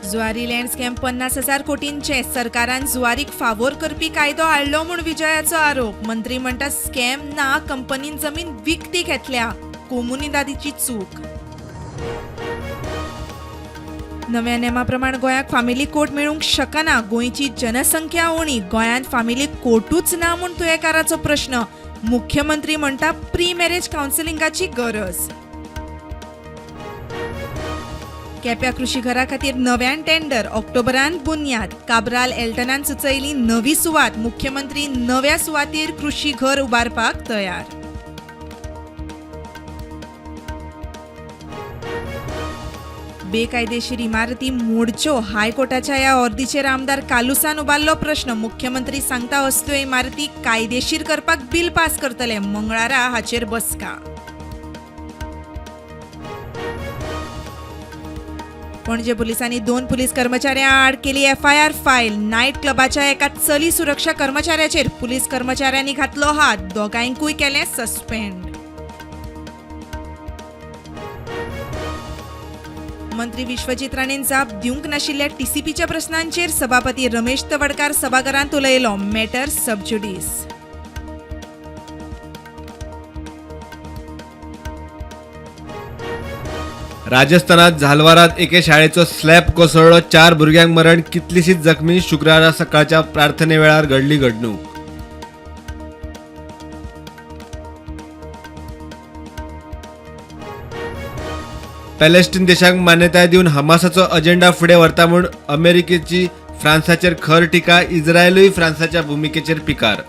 Zuari land scam 50,000 कोटींचे. सरकारान जुवारीक फावोर करपी कायदो हाडलो म्हूण विजयाचो आरोप. मंत्री म्हणटा स्कॅम ना, कंपनीन जमीन विकती घेतल्या, कोमुनिदादीची चूक. नव्या नेमा प्रमाण गोंयाक फामिली कोर्ट मेळूंक शकना. गोंयची जनसंख्या उणी, गोंयांत फामिली कोर्टूच ना म्हूण तुयेकाराचो प्रश्न. मुख्यमंत्री म्हणटा प्री मॅरेज कावन्सिलिंगाची गरज. केप्या कृशी घरा खातीर नव्यान टेंडर, ऑक्टोबरान बुन्याद. काब्राल एल्टनान सुचयली नवी सुवात. मुख्यमंत्री नव्या सुवातेर कृशी घर उबारपाक तयार. बेकायदेशीर इमारती मोडच्यो, हायकोर्टाच्या ह्या ऑर्दीचेर आमदार कालुसान उबारलो प्रश्न. मुख्यमंत्री सांगता असल्यो इमारती कायदेशीर करपाक बिल पास करतले. मंगळारा हाचेर बसका. पणजे पोलिसांनी 2 पुलीस कर्मचाऱ्यां आड केली एफआयआर फायल. नायट क्लबाच्या एका चली सुरक्षा कर्मचाऱ्याचेर पुलीस कर्मचाऱ्यांनी घातलो हात. दोगांयकूय केलें सस्पेंड. मंत्री विश्वजीत राणेन जाप दिवंक नाशिल्ल्या टीसीपीच्या प्रश्नांचेर सभापती रमेश तवडकार सभाघरांत उलयलो. Matter sub judice. राजस्थानात झालवारात एके शाळेचो स्लॅब कोसळ्ळो, 4 भुरग्यांक मरण, कितलीशीच जखमी. शुक्रारा सकाळच्या प्रार्थने वेळार घडली घडणूक. पॅलेस्टीन देशाक मान्यताय दिवन हमासाचो अजेंडा फुडें व्हरता म्हूण अमेरिकेची फ्रांसाचेर खर टिका. इस्रायलूय फ्रांसाच्या भुमिकेचेर पिकार.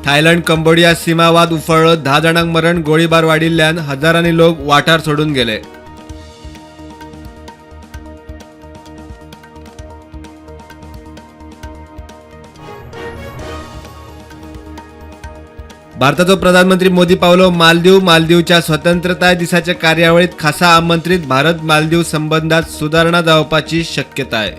थायलंड कंबोडिया सीमावाद उफळ्ळो, 10 जाणांक मरण. गोळीबार वाडिल्ल्यान हजारांनी लोक वाठार सोडून गेले. भारताचो प्रधानमंत्री मोदी पावलो मालदीव. मालदीवच्या स्वतंत्रताय दिसाच्या कार्यावळीत खासा आमंत्रित. भारत मालदीव संबंधात सुधारणा जावपाची शक्यताय.